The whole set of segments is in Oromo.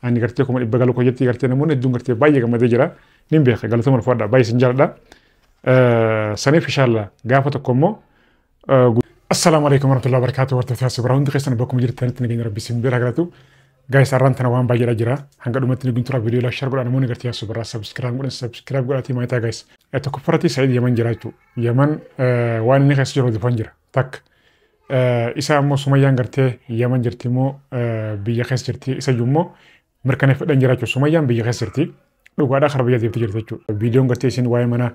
Ani gartee 100,000 galuu kootti gartee namoonni hedduun gartee baay'ee gammadee jira. Nin beeka galatuma ulfaadha baay'ee isin jaalladha. Saniif inshallah gaafa tokko immoo Assalaamu alaikum warahmatullahi wabarakatuh. Hordoftoota Yaasoo hundi keessan bakkuma jirtanitti nageenya Rabbi isin bira galatu. Guys, har'aan tana waan baay'eedha jira. Hanga dhumatti ni guntura viidiyoo like share godhaa namoonni gartee Yaasoo biraa subscribe godhan subscribe godhaatii maayitaa guys. Tokkoffaratti Sa'iid Yaman jira jechuudha. Yaman waan inni keessa jiru odeeffan jira. Takka. Isa ammoo Sumayyaan gartee Yaman jirti immoo biyya keessa jirti. Isa iyyuu immoo mirkaneeffadhaan jira jechuudha. Sumayyaan biyya keessa jirti. Dhugaadhaa karaa biyya deemtee jirti jechuudha. Viidiyoon gartee isin waa'ee mana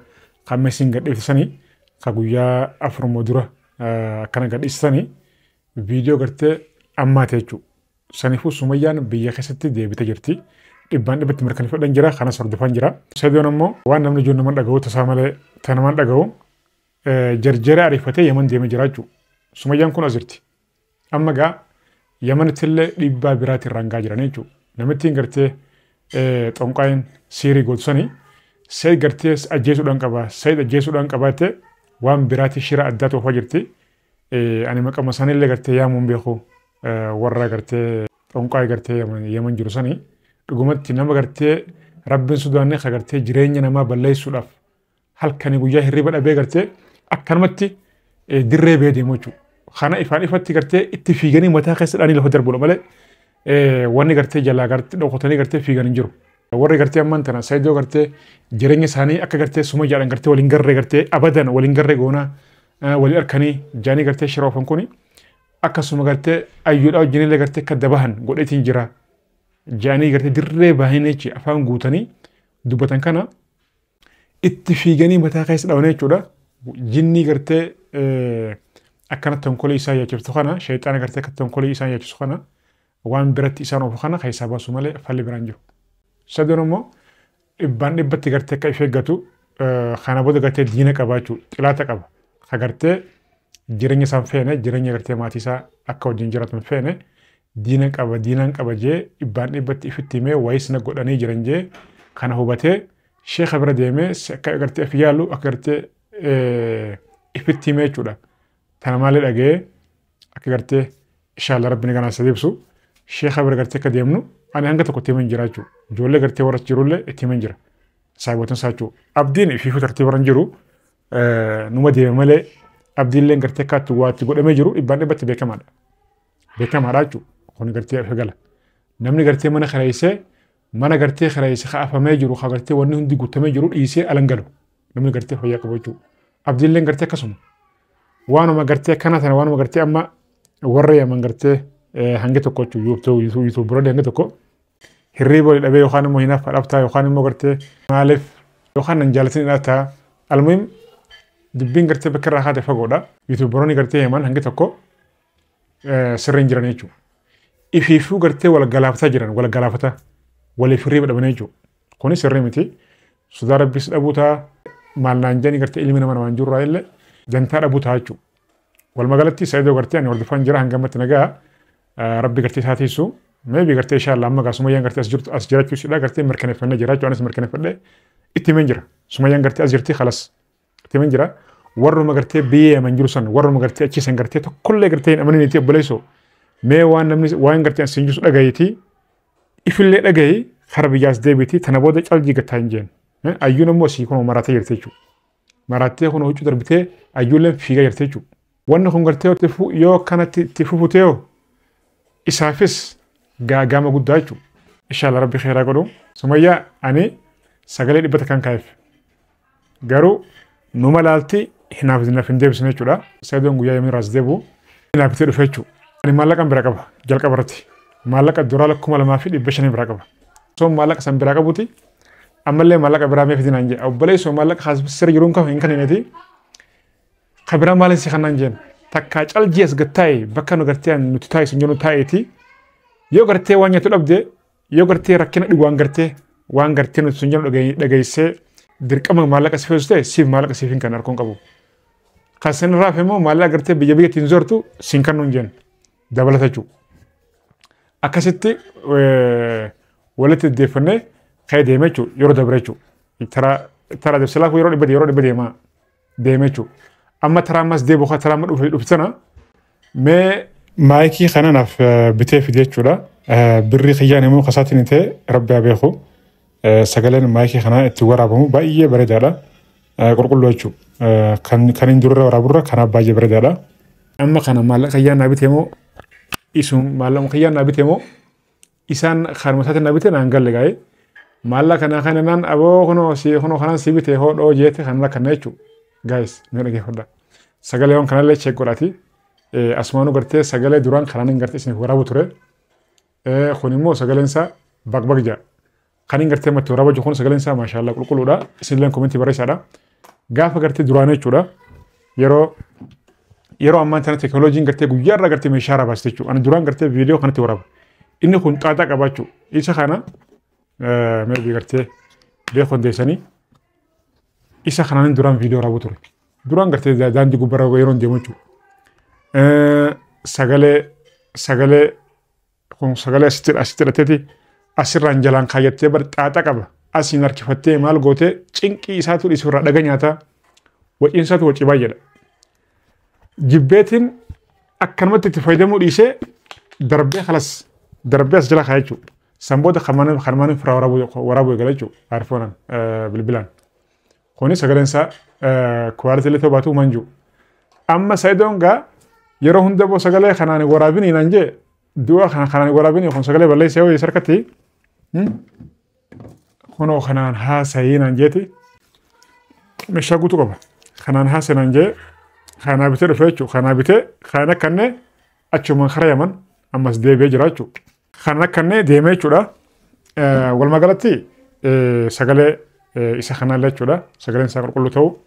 kan isin gadhiiftisanii ka guyyaa 4 dura akkana gadhiistanii viidiyoo gartee ammaati jechuudha. Saniifuu Sumayyaan biyya keessatti deebitee jirti. 100% mirkaneeffadhaan jira. Kanas hordofaan jira. Sa'iidoon ammoo waan namni ijoon nama dhaga'u tasaa malee ta namaan dhaga'u jarjara ariifatee Yaman deemee jira jechuudha. Sumayyaan kun as jirti. Amma gaa Yamanitti illee dhiibbaa biraatti irraan gahaa jiran jechuudha. Namittiin gartee xonqaayin siirii gootu sanii Sa'iid gartee ajjeesuudhaan qaba. Sa'iid ajjeesuudhaan qabaate waan biraatti shira addaa toofaa jirti. Ani maqama isaaniillee gartee yaamuun beeku warra gartee xonqaayii gartee Yaman jiru sanii dhugumatti nama gartee Rabbiin sodaanne ka gartee jireenya namaa balleessuudhaaf halkanii guyyaa hirriba dhabee gartee akkanumatti dirree ba'ee deemu jechuudha. Kana ifaan ifatti gartee itti fiiganii mataa keessa dhaanii lafa darbuudha malee wanni gartee jalaa gartee dhokatanii gartee fiigan hin jiru. Warri gartee ammaan tana Sa'iidoo gartee jireenya isaanii akka gartee Sumayyaadhaan gartee waliin garree gartee abadan waliin garree goonaa walii harkanii jaanii gartee shira oofan kuni akkasuma gartee ayyuudhaa wajjinillee gartee akka dabahan godheetiin jira. Jaanii gartee dirree baay'inee jechi afaan guutanii dubbatan kana itti fiiganii mataa keessa dhawan jechuudha. Jinnii gartee akkana tonkolii isaan yaachiftu kana shayxaana gartee akka tonkolii isaan yaachisu kana waan biratti isaan oofu kana keessaa baasu malee falli biraan jiru. Sadoon immoo 100% gartee akka if eeggatu kana booda gartee diina qaba jechuudha. Xilaata qaba. Ka gartee jireenya isaan feene jireenya gartee maatii isaa akka wajjin jiraatu hin feene diina qaba diinaan qaba jee 100% ifitti himee waayis na godhanii jiran jee kana hubatee sheekha bira deemee akka gartee if yaalu akka gartee ifitti himee jechuudha. Tana maalee dhaga'ee akka gartee inshallah rabbi ni ganaa isa deebisu sheekha bira gartee akka deemnu ani hanga tokko itti himan jira jechuudha. Ijoollee gartee warra jirullee itti himan jira. Saayibotan isaa jechuudha. Abdiin ifiifuu tartiiba irra jiru numa deeme malee abdiillee gartee akkaatti waa itti godhamee jiru 100% beekamaadha. Beekamaadha jechuudha. Kun gartee of gala. Namni gartee mana kireessee mana gartee kireessee kaafamee jiru ka gartee wanni hundi guutamee jiru dhiisee alan galu. Namni gartee fayyaa qabu jechuudha. Abdiillee gartee akkasuma. Waanuma gartee akkana tana waanuma gartee amma warra Yaman gartee hangi tokko jechuudha. Yuutuubiroonni hangi tokko hirriiba walii dhabee yookaan immoo hinaaffaadhaaf ta'a yookaan immoo gartee maaliif yookaan nan jaalatin ta'a. Almuhim dubbiin gartee bakka irraa kaate fagoodha. Yuutuubiroonni gartee Yaman hangi tokko sirriin jiran jechuudha. Ifiifuu gartee wal galaafataa jiran wal galaafataa waliif hirriiba dhaban jechuudha. Kuni sirrii miti. Sodaa Rabbiis dhabuu ta'a. Maal naan jedhanii gartee ilmi nama namaan jirurraa illee dantaa dhabuu ta'a jechuudha. Walumaa galatti Sa'iidoo gartee ani hordofaan jira hanga ammatti nagaa Rabbi gartee isaa tiisu. Maybe gartee inshallah amma gaa Sumayyaan gartee as jirtu as jiraachuu isheedha gartee mirkaneeffannee jira jechuudha. Anis mirkaneeffadhee itti himeen jira. Sumayyaan gartee as jirti khalas itti himeen jira. Warruma gartee biyya Yaman jiru san warruma gartee achi san gartee tokkollee gartee hin amaniniiti obboleessoo. Mee waan namni waan gartee as hin jiru dhagayeeti ifillee dhagaye kara biyyaas deebiiti tana booda caljii gattaa hin jeen. Ayyuun ammoo asii kun maraatee jirti jechuudha. Maraatee kun huccuu darbitee ayyuulleen fiigaa jirti jechuudha. Wanni kun gartee yoo akkanatti itti fufutee hoo isaafis gaagama guddaa jechuudha. Inshallah Rabbi khairaa godhu. Sumayyaa ani sagalee 100 kan kaa'eef. Garuu numa laalti hinaaf hin deebisne jechuudha. Sa'iidoon guyyaa yommuu irraas deebi'u hinaaf itti dhufe jechuudha. Ani maallaqa bira qaba jalqaba irratti. Maallaqa doolaara 2500 bira qaba. Osoo maallaqa san biraa qabuuti ammallee maallaqa biraa mee fidinaan jedhe. Obboleessoo maallaqa sirra jiruun kan hin kennineeti. Ka biraa maaliin si kannaan jeen. Takkaa caljii as gattaa'e bakka nu gartee nuti taa'e sun jennu taa'eeti. Yoo gartee waan nyaatu dhabde yoo gartee rakkina dhibu waan gartee nuti sun jennu dhageessee dirqama maallaqa si feesu ta'e siif maallaqa siif hin kan harkoon qabu. Kan sin irraa hafe immoo maallaqa gartee biyya biyya ittiin zortu siin kennu hin jennu dabalata jechuudha. Akkasitti walitti deddeeffannee ka'ee deeme jechuudha yeroo dabre jechuudha. Taraa deebisee yeroo dhibba deemaa deeme jechuudha. Amma taraa ammas deebi'u taraa amma dhufe sana mee Maayikii kana naaf bitee fide jechuudha. Birrii kiyyaan immoo kasaatiin ta'e rabbi haa beeku. Sagaleen maayikii kanaa itti waraabamu baay'ee bareedaadha. Qulqulluu jechuudha. Kan hin durarra waraaburra kanaaf baay'ee bareedaadha. Amma kana maallaqa kiyyaan naa bitee moo isum maallaqa kiyyaan naa bitee moo isaan kanuma isaatiin naa bitee naan galle gaa'ee. Maallaqa kana kana naan aboo kunoo si kunoo kanaan si bitee hodhoo jeete kanarra kana jechuudha. Guys, mee dhaggeeffadha. Sagaleewwan kanallee check godhaati. Asumaanuu gartee sagalee duraan kanaan hin gartee isiniif waraabu ture. Kun immoo sagaleen isaa baqbaq jedha. Kan hin gartee matti waraabaa jiru kun sagaleen isaa maashaallah qulqulluudha. Isinillee komentii barreessaadha. Gaafa gartee duraan jechuudha. Yeroo ammaan tana teekinooloojiin gartee guyyaa irraa gartee meeshaa irraa baasite jechuudha. Ani duraan gartee viidiyoo kanatti waraaba. Inni kun xaaxaa qaba jechuudha. Isa kana maybe gartee beekuu dandeessanii isa kanaan duraan viidiyoo waraabuu ture. Duraan gartee daandii gubbaarra yeroo deemu jechuudha. Sagalee kun sagalee asitti hidhateeti asirraan jalaan kaayyattee bar xaaxa qaba. Asiin harkifattee maal gootee cinqii isaatu dhiisurraa dhaga nyaataa waciin isaatu wacii baay'eedha. Jibbeetiin akkanumatti itti fayyadamuu dhiisee darbee kalas darbee as jala kaaya jechuudha. San booda kanumaan firaa waraabuu eegala jechuudha. Aarfoonaan bilbilaan. Kuni sagaleen isaa kuwaalitii illee ta'uu baatu manju. Amma Sayidoon gaa yeroo hunda boo sagalee kanaan waraabini naan jee du'a kana kanaan waraabini kun sagalee balleessee yoo harkatti kunoo kanaan haasayii naan jeeti meeshaa guutuu qaba. Kanaan haasee naan jee kanaa bitee dhufe jechuudha. Kanaa bitee kan akkanne achumaan kara Yaman ammas deebi'ee jira jechuudha. Kan akkanne deemee jechuudha. Walumaa galatti sagalee isa kanallee jechuudha. Sagaleen isaa qulqulluu ta'uu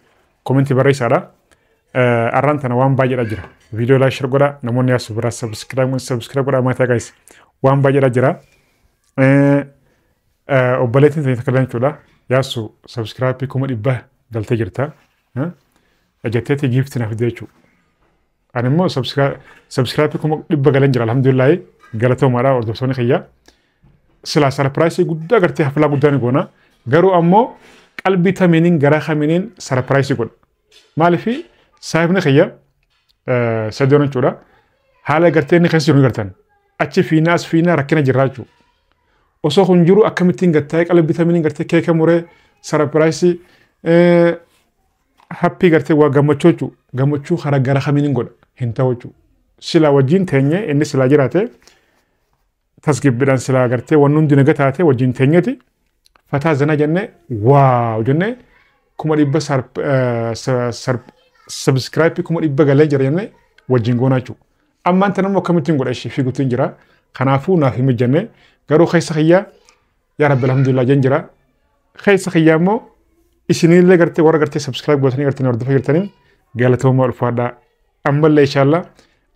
komentii barreessaadha. Arraan tana waan baay'eedha jira. Viidiyoo like share godhaa namoonni as biraa subscribe godhaa maataa guys. Waan baay'eedha jira. Obboleettiin ta'e takka jechuudha. Yaassu subscribe 100,000 galtee jirta. Jetteetii giifti na fidee jechuudha. Ani immoo subscribe 100,000 galan jira alhamdulillahi galatoomaadha hordoftoonni kiyya. Silaa sarpiraayisii guddaa gartee haflaa guddaa ni goona. Garuu ammoo qalbii tamiiniin garaa kamiiniin sarpiraayisii godha. Maaliif saahibni kiyya sadoon jechuudha. Haala gartee inni keessa jiru ni gartan. Achi fiinaa as fiinaa rakkina jirraa jechuudha. Osoo kun jiru akkamittiin gattaa'ee qalbii tamiiniin gartee keeka muree sarpiraayisii happii gartee waa gammachuu jechuudha. Gammachuu karaa gara kamiiniin godha hin ta'u jechuudha. Silaa wajjin teenyee inni silaa jiraate tasgabbiidhaan silaa gartee wanni hundi naga taate wajjin teenyeeti fataa zana jennee waaw jennee 100,000 subscribe 100,000 galee jira jennee wajjin goonaa jechuudha. Ammaan tana immoo akkamittiin godha ishee fiiguutiin jira. Kanaafuu naaf hin mijannee garuu keessa kiyyaa yaa rabbi alhamdulillah jen jira. Keessa kiyyaa immoo isinillee gartee warra gartee subscribe gootanii gartee hordofaa jirtaniin galatoomaa ulfaadhaa. Ammallee inshallah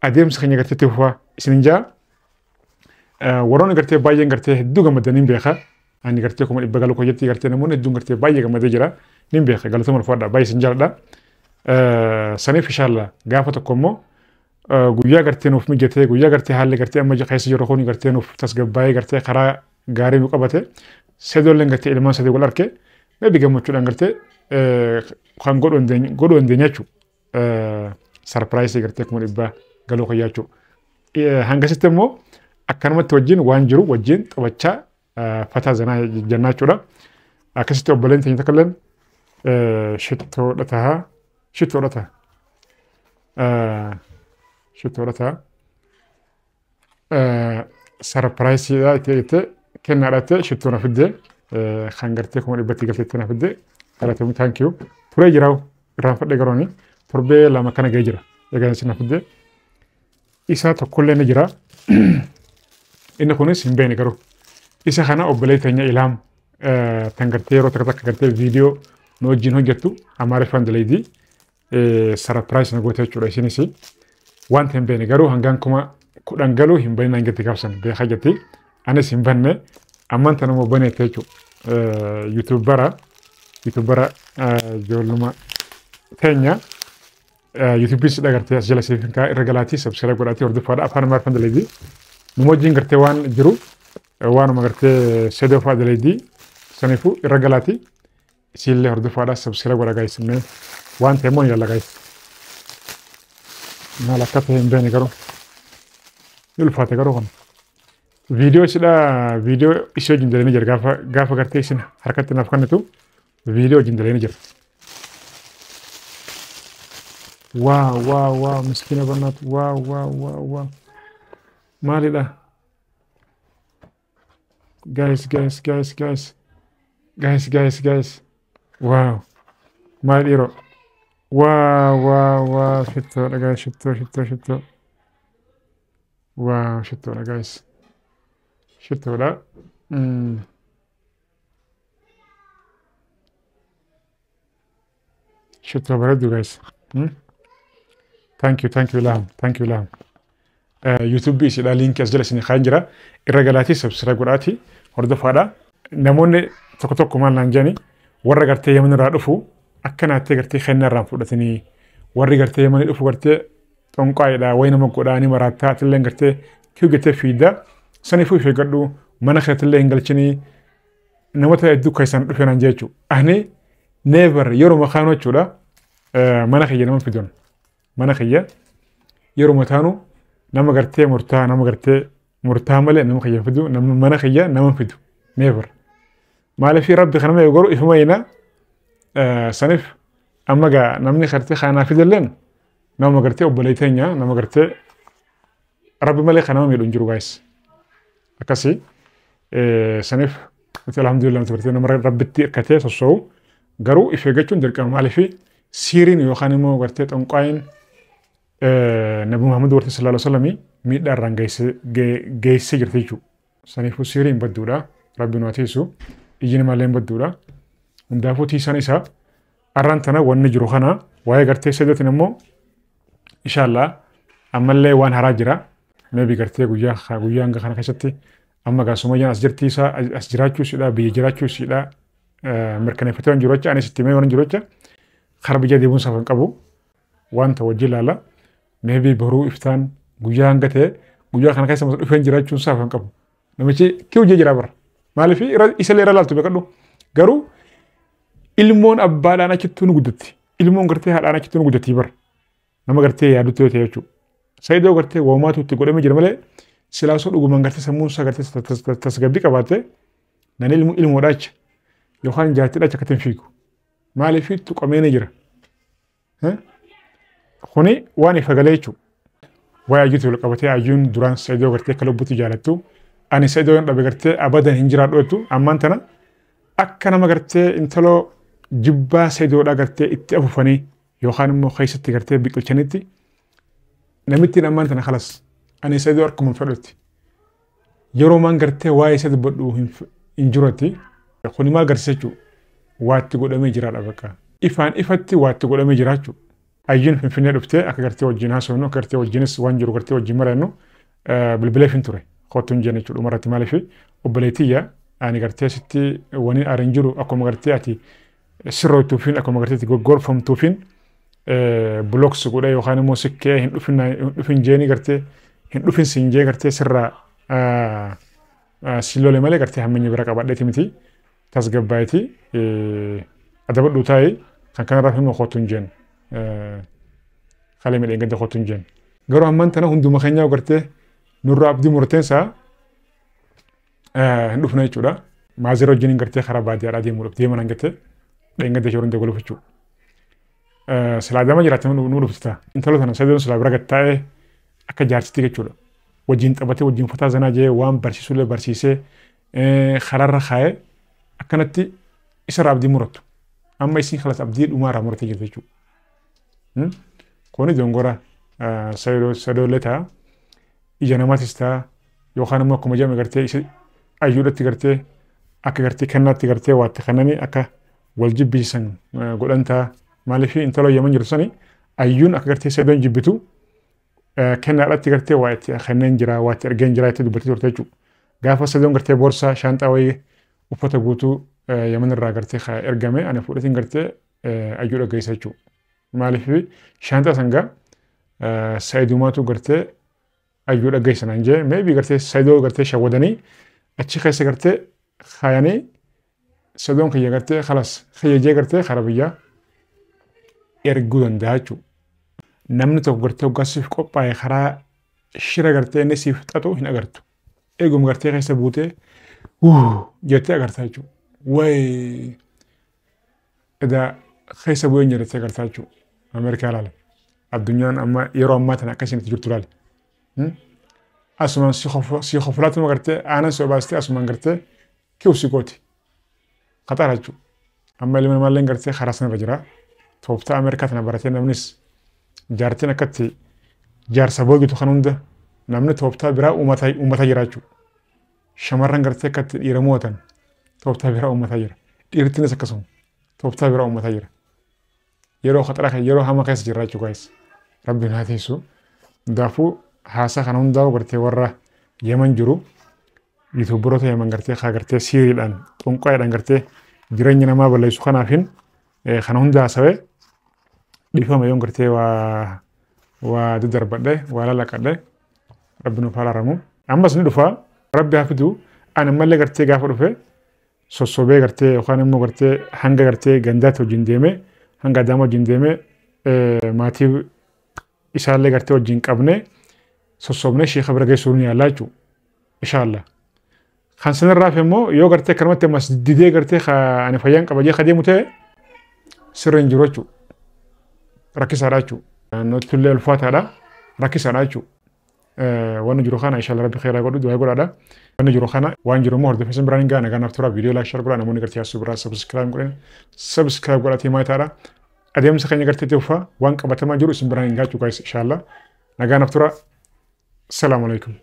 adeemsa keenya gartee itti fufaa isinin jaa. Warroonni gartee baay'een gartee hedduu gammadanii beeka. Ani gartee 100,000 galuu koojetti gartee namoonni hedduun gartee baay'ee gammadee jira. Nin beeka galatoomaa ulfaadhaa baay'ee isin jaalladha. Saniif inshallah gaafa tokko immoo guyyaa gartee nuuf mijatee guyyaa gartee haalli gartee amma keessa jiru kun gartee nuuf tasgabbaa'ee gartee karaa gaarii nu qabate sedoolleen gartee ilmaan sadii wal arke maybe gammachuudhaan gartee kan godhuu hin deenya jechuudha. Sarpiraayisii gartee 100,000 galuu kiyyaa jechuudha. Hangasitti immoo akkanumatti wajjin waan jiru wajjin taphachaa fataa zanaa jennaa jechuudha. Akkasitti obboleen teenya takka illeen shittoodha tahaa shittoodha taha. Shittoodha taha. Sarpiraayisiidha itti kennaadha itti shittoo na fiddee kan gartee 100,000 galteetti na fiddee galatoomii thank you. Turee jira irraanfadhee garooni torbee 2 kana ga'ee jira. Egaa isin na fiddee. Isa tokkollee ni jira. Inni kunis hin beekne garuu. Isa kana obbolee teenya ilaam tan gartee yeroo takka takka gartee viidiyoo nu wajjin hojjettu Amaariffaan dalaydii sarpiraayis na goote jechuudha isinis. Wanta hin beekne garuu hangaan 10,000 galuu hin banne jetti gaafsan beekaa jetti. Anis hin banne ammaan tana immoo baneette jechuudha. Yuutuubara ijoolluma teenya yuutuubiis dhagartee as jala siif kaa irra galaatii sabskiraayib godhaatii hordofaadha afaan Amaariffaan dalaydii. Nu wajjin gartee waan jiru waanuma gartee sedoo fa'aa dalaydii saniifuu irra galaatii isiillee hordofaadha sabskiraayib godhaa gaayis waan ta'e immoo ni yalla gaayis. Maal akka ta'e hin beekne garuu. Ni ulfaate garuu kana. Viidiyoo isidha viidiyoo isii wajjin dalanii jira gaafa gartee isin harkatti naaf kennitu viidiyoo wajjin dalanii jira. Waaw waaw waaw miskiina barnaatu waaw waaw waaw waaw maalidha? Guys guys guys guys guys guys guys waaw maal dhiiroo waaw waaw waaw shittoodha guys shittoo shittoo shittoo waaw shittoodha guys shittoodha. Shittoo bareeddu guys. Thank you, thank you Ilham, thank you Ilham. YouTube isiidha liinkii as jala isin kaan jira. Irra galaatii subscribe godhaatii hordofaadha. Namoonni tokko tokko maal naan jedhani warra gartee Yemen irraa dhufu akka naattee gartee kennaa irraan fudhatanii warri gartee Yemen dhufu gartee xonqaayidha wayi nama godhaa ni maraattaa atillee gartee kiyu gartee fiidda saniifuu if eeggadhu mana keetillee hin galchinii namoota hedduu keessan dhufe naan jechuudha. Ani never yeroo makaanoo jechuudha mana kiyya nama fidon mana kiyya yeroo taanu nama gartee murtaa nama gartee murtaa malee nama kiyya fidu nama mana kiyya nama fidu never. Maaliif rabbi kana mee garuu ifuma ina saniif amma gaa namni gartee kanaa fidalleen nama gartee obboleetteenya nama gartee rabbi malee kana nama miidhu hin jiru guys. Akkasii saniif nuti alhamdulillah nuti gartee nama rabbitti hirkatee sossoo'u garuu if eeggachuun dirqama maaliif siiriin yookaan immoo gartee xonqaayin Nabi Muhammad warti sallallahu alaihi wasallam miidhaa irraan geessee jirti jechuudha. Saniifuu siiriin badduudha. Rabbi nu haa tiisu. Ijji namaallee hin badduudha. Hundaafuu tiisaan isaa arraan tana wanni jiru kana waa'ee gartee seedotiin immoo inshallah ammallee waan haraa jira. Maybe gartee guyyaa guyyaa hanga kana keessatti amma gaa Sumayyaan as jirti isaa as jiraachuu ishiidha biyya jiraachuu ishiidha mirkaneeffatee waan jiru jecha anis itti himee waan jiru jecha kara biyya deemuun isaaf hin qabu wanta wajji ilaala. Maybe boruu iftaan guyyaa hanga ta'e guyyaa kana keessa dhufeen jiraachuun isaaf hin qabu. Namichi kii hojii jira bara. Maaliif isallee irra laaltu beekadhu. Garuu ilmoon abbaadhaan achittuu nu guddatti. Ilmoon gartee haadhaan achittuu nu guddatti bara. Nama gartee yaadutti yoo ta'e jechuudha. Saayidoo gartee waamaatu itti godhamee jira malee silaasoo dhugumaan gartee sammuun isaa gartee tasgabbii qabaate nan ilmu ilmoodha achi yookaan jaartiidha achi akkatti hin fiigu. Maaliif tuqamee ni jira. Kuni waan ifa galee jechuudha. Waa'ee ayyuutti wal qabatee ayyuun duraan saayidoo gartee akka lubbuutti jaalattu ani saayidoo hin dhabe gartee abadan hin jiraadhu jettu ammaan tana akka nama gartee intaloo jibbaa saayidoodhaa gartee itti afuufanii yookaan immoo keessatti gartee biqilchanitti namittiin ammaan tana kalas ani saayidoo harkuma fedhutti. Yeroo maan gartee waa'ee isa dubbadhu hin jirutti kuni maal garsiisa jechuudha. Waatti godhamee jiraadha bakka. Ifaan ifatti waatti godhamee jira jechuudha. Ayyuun Finfinnee dhuftee akka gartee wajjin haasofnu akka gartee wajjinis waan jiru gartee wajjin mari'annu bilbileef hin ture. Kottu hin jenne jechuudha dhumarratti maaliif obboleettiyya ani gartee sitti wani aareen jiru akkuma gartee ati sirrootuufiin akkuma gartee itti goggorfamtuufiin blocks godhee yookaan immoo sikkee hin dhufin jeeni gartee hin dhufin siin jee gartee sirraa si lole malee gartee hammeenyi bira qabadheeti miti tasgabbaayiti adabadhu taa'ee kan kanarraa himuu kottu hin jeen. Kalee midhaan gadda kottu hin jeen. Garuu ammaan tana hunduma keenyaa gartee nurraa abdii murteensaa hin dhufne jechuudha. Maazira wajjin gartee karaa baadiyyaadhaa deemuudhaaf deeman hangattee dheengadda ishee hunda goluuf jechuudha. Silaa dama jiraate nu dhufta. Intala tana sadoon silaa bira gattaa'ee akka jaarsitti jechuudha. Wajjin taphatee wajjin fataa zanaa jee waan barsiisullee barsiisee karaarra kaa'ee akkanatti isarraa abdii murattu. Amma isin kalas abdii dhumaarraa muratee jirti jechuudha. Kuni dongora sadoollee ta'a. Ija namaatis ta'a. Yookaan immoo akkuma jedhame gartee isa ayyuudhatti gartee akka gartee kennaatti gartee waatti kennanii akka wal jibbisiisan godhan ta'a. Maaliif intala Yemen jirtu sani ayyuun akka gartee sadoon jibbitu kennaadhaatti gartee waa itti kenneen jira waa itti ergeen jira itti dubbattee turte jechuudha. Gaafa sadoon gartee boorsaa shaanxaa wayii uffata guutuu Yemen irraa gartee ergame ani fuudhatiin gartee ayyuudha geessa jechuudha. Maaliif shaanxaa sangaa saayidumaatu gartee ayyuudha geessa naan jee maybe gartee saayidoo gartee shawwadanii achi keessa gartee kaayanii sadoon kiyya gartee kalas kiyya jee gartee karaa biyyaa erguu danda'a jechuudha. Namni tokko gartee hoggaasuuf qophaa'e karaa Shira gartee inni siif xaxu hin agartu. Eeguma gartee keessa buutee jettee agartaa jechuudha. Wayi edaa keessa bu'een jettee agartaa jechuudha. Ameerikaa ilaale. Addunyaan amma yeroo ammaa tana akkasiin itti jirtu ilaale. Asumaan si koflaatuma gartee aanan si obaastee asumaan gartee ki'u si gooti. Qaxara jechuudha. Amma ilmi namaallee gartee karaa sanarra jira. Tooftaa Ameerikaa tana baratee namnis jaartiin akkatti jaarsa boogitu kan hunda namni tooftaa biraa uummata jira jechuudha. Shamarran gartee akkatti dhiira mo'atan tooftaa biraa uummata jira. Dhiirtinis akkasuma tooftaa biraa uummata jira. Yeroo qaxara kan yeroo hamaa keessa jirra jechuudha guys. Rabbiin haa teessu. Hundaafuu haasaa kana hundaa'u gartee warra Yemen jiru yuutuubaroota Yemen gartee haa gartee siiriidhaan xonqoodhaan gartee jireenya namaa balleessu kanaafin kana hunda haasawee dhiifama yoon gartee waa waa daddarbadhe waa lalaqadhe rabbi nuuf araaramu. Ammas ni dhufa rabbi haa fidu ani ammallee gartee gaafa dhufe sossobee gartee yookaan immoo gartee hanga gartee gandaatti wajjin deemee hanga adaama wajjin deemee maatii isaallee gartee wajjin qabnee sossobnee sheeka bira geessuu ni yaallaa jechuudha. Inshaallah. Kan sanarraa fi immoo yoo gartee akkanumatti ammas didee gartee ani fayyaan qaba jee deemu ta'e sirri hin jiru jechuudha. Rakkisaadha jechuudha. Nutti ulfaataadha. Rakkisaadha jechuudha. Wanni jiru kana inshallah rabbi khairaa godhu du'aa godhaadha. Wanni jiru kana waan jiru immoo hordofee biraan hin gaana kanaaf tura viidiyoo like share godhaa namoonni gartee yaasuu biraa subscribe godhan subscribe godhatee maayitaadha. Adeemsa keenya gartee itti waan qabatamaa jiru isin biraan hin gaachuu guys inshallah. Nagaa naaf tura. Salaamu alaikum.